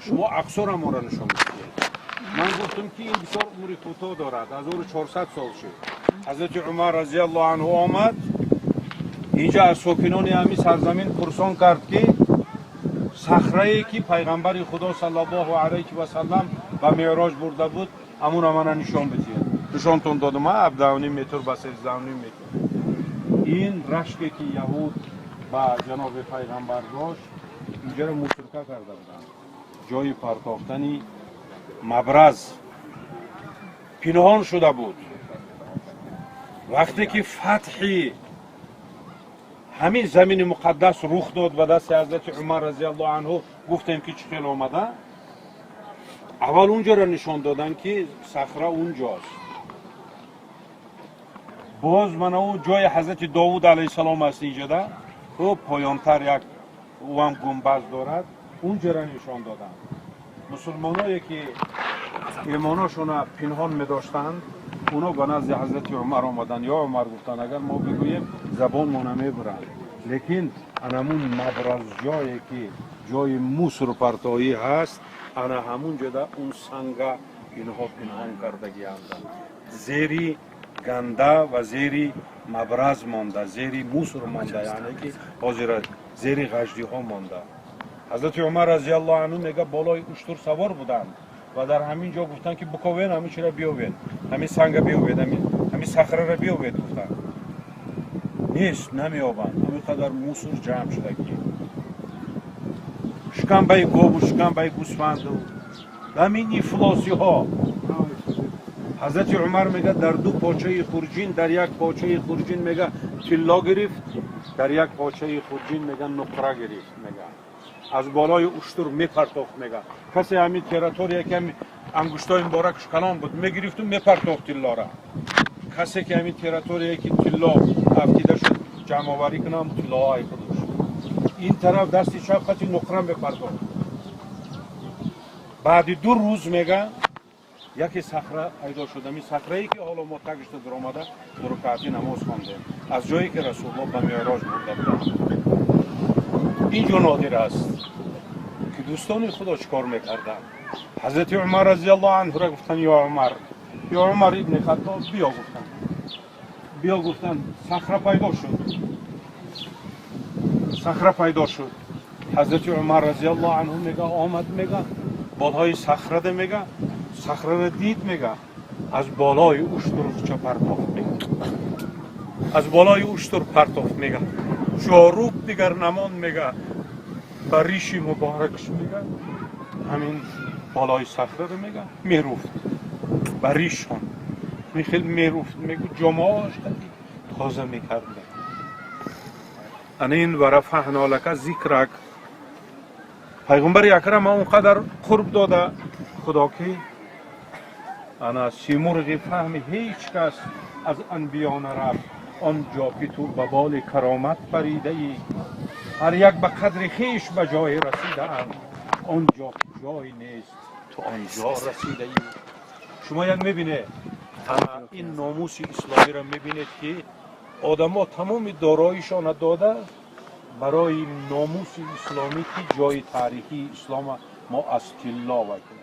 Шумо Ақсоро моро нишон медиҳед. Ман гуфтам, ки ин бисёр умри кӯтоҳ дорад, 1400 сол шуд. Ҳазрати Умар разиаллоҳу анҳу омад инҷа, аз сокинони ҳамин сарзамин пурсон кард, ки сахрае, ки Пайғамбари Худо саллаллоҳу алайҳи васаллам ба меъроҷ бурда буд, ҳамуна мана нишон бидиҳед. Нишонтон додам, 17 метр ба 13 метр. Ин рашке, ки яҳуд ба ҷаноби пайғамбар дошт, инҷаро мусорка карда буданд, ҷои партофтани мабраз пинҳон шуда буд. Вақте ки фатҳи ҳамин замини муқаддас рух дод ба дасти ҳазрати Умар разиаллоҳу анҳу, гуфтем, ки чӣ хел омада, аввал унҷоро нишон доданд, ки сахра унҷост. Боз мана ӯ ҷои ҳазрати Довуд алайҳиссалом аст инҷода, ӯ поёнтар як ӯам гунбаз дорад, унҷоро нишон доданд. Мусулмоное, ки имоношона пинҳон медоштанд, оно ба назди ҳазрати Умар омаданд. «Ё Умар, — гуфтанд, — агар мо бигӯем, забонмона мебуранд, лекин анамун мабразҷое, ки ҷои мусорпартоӣ ҳаст, ана ҳамун ҷода он санга инҳо пинҳон кардагианд, зери ганда ва зери мабраз монда, зери мусор монда, яъне ки ҳозира зери ғаждиҳо монда». Ҳазрати Умар разиаллоҳу анҳу мега, болои уштур савор буданд ва дар ҳамин ҷо гуфтанд, ки буковен, ҳамин чира биёвед, ҳамин санга биёвед, ҳамин сахраро биёвед. Гуфтанд, нест, намеёбанд, ҳамин қадар мусор ҷамъ шудагӣ, шикамбаи гову шикамбаи гӯсфанду ҳамин ифлосиҳо. Ҳазрати Умар мега, дар ду почаи хурҷин, дар як почаи хурҷин, мега, тилло гирифт, дар як почаи хурҷин, мега, нуқра гирифт. Мега, аз болои уштур мепартохт. Мега, касе ҳамин территория, ки ҳамин ангуштои муборакш калон буд, мегирифту мепартохт тиллора. Касе ки ҳамин территория, ки тилло афтида шуд, ҷамъоварӣ кунам, тиллоҳои худаш. Ин тараф дасти чап қати нуқра мепартохт. Баъди 2 рӯз, мега, яке сахра пайдо шуд, ҳамин сахрае, ки ҳоло мо тагишта дуромада ду рукаати намоз хондем, аз ҷое ки Расулуллоҳ ба меъроҷ бурда буданд. Ин ҷо нодир аст, ки дӯстони Худо чӣ кор мекарданд. Ҳазрати Умар разиаллоҳу анҳура гуфтанд: «Ё Умар, ё Умар ибни Хаттоб, биё», гуфтанд, «биё», гуфтанд, «сахра пайдо шуд, сахра пайдо шуд». Ҳазрати Умар разиаллоҳу анҳу, мега, омад, мега, болои сахрада, мега, сахраро дид, мега, аз болои уштурча партофт, мега, аз болои уштур партофт, мега, ҷоруб дигар намон, мега, ба риши муборакш, мега, ҳамин болои сахраро, мега, меруфт, ба ришон мехел меруфт, мегу, ҷомааш тоза мекард. Ана ин ورفعنا لك ذكرك. Пайғамбари акрам он қадар қурб дода Худо, ки ана симурғи фаҳми ҳеҷ кас аз анбиё нарафт он ҷо, ки ту ба боли каромат паридаӣ. Ҳар як ба қадри хеш ба ҷое расидаанд, он ҷо ки ҷой нест, ту он ҷо расидаӣ. Шумо як мебинед, ана ин номуси исломиро мебинед, ки одамо тамоми дороишона дода барои номуси исломӣ, ки ҷои таърихии ислома мо аз тилло вай кунем.